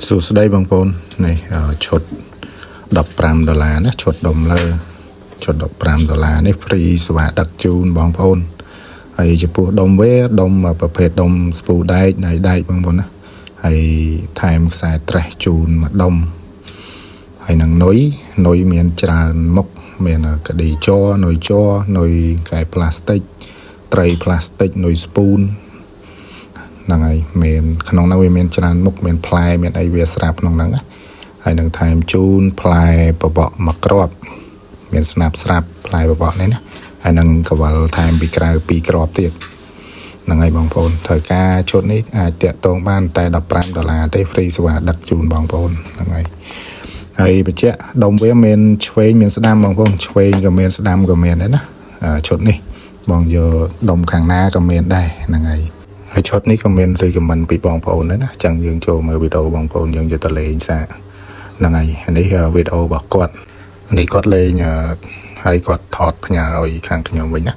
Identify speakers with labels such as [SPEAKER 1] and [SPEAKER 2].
[SPEAKER 1] សួស្តីបងប្អូននេះឈុត15ដុល្លារណាឈុតដុំលើឈុត15ដុល្លារនេះ free សេវាដឹកជូនបងប្អូនហើយចំពោះដុំវាដុំប្រភេទដុំស្ពូដែកដៃដែកបងប្អូនណាហើយថែមខ្សែត្រេះជូនមួយដុំហើយនឹងនុយនុយមានច្រើនមុខមានកាឌីជ័រនុយជ័រនុយកែផ្លាស្ទិកត្រីផ្លាស្ទិកនុយស្ពូន ហ្នឹងហើយមានក្នុងហ្នឹងវាមានច្រើនមុខមានផ្លែមានអីវាស្រាប់ក្នុងហ្នឹងណាហើយនឹងថែមជូនផ្លែបបកមួយគ្រាប់មានស្នាប់ស្រាប់ផ្លែបបកនេះណាហើយនឹងកវលថែមពីក្រៅពីរគ្រាប់ទៀតហ្នឹងហើយបងប្អូនត្រូវការឈុតនេះអាចតាក់ទងបានតែ15ដុល្លារទេ free សេវាដឹកជូនបងប្អូនហ្នឹងហើយហើយបញ្ជាក់ដុំវាមានឆ្វេងមានស្ដាំបងប្អូនឆ្វេងក៏មានស្ដាំក៏មានដែរណាឈុតនេះបងយកដុំខាងណាក៏មានដែរហ្នឹងហើយ ហើយឈុតនេះក៏មាន recommend ពីបងប្អូនដែរណាចឹងយើងចូលមើលវីដេអូបងប្អូនយើងយកទៅលេងសាកហ្នឹងហើយនេះវីដេអូរបស់គាត់នេះគាត់លេងហើយគាត់ថតផ្ញើឲ្យខាងខ្ញុំវិញណា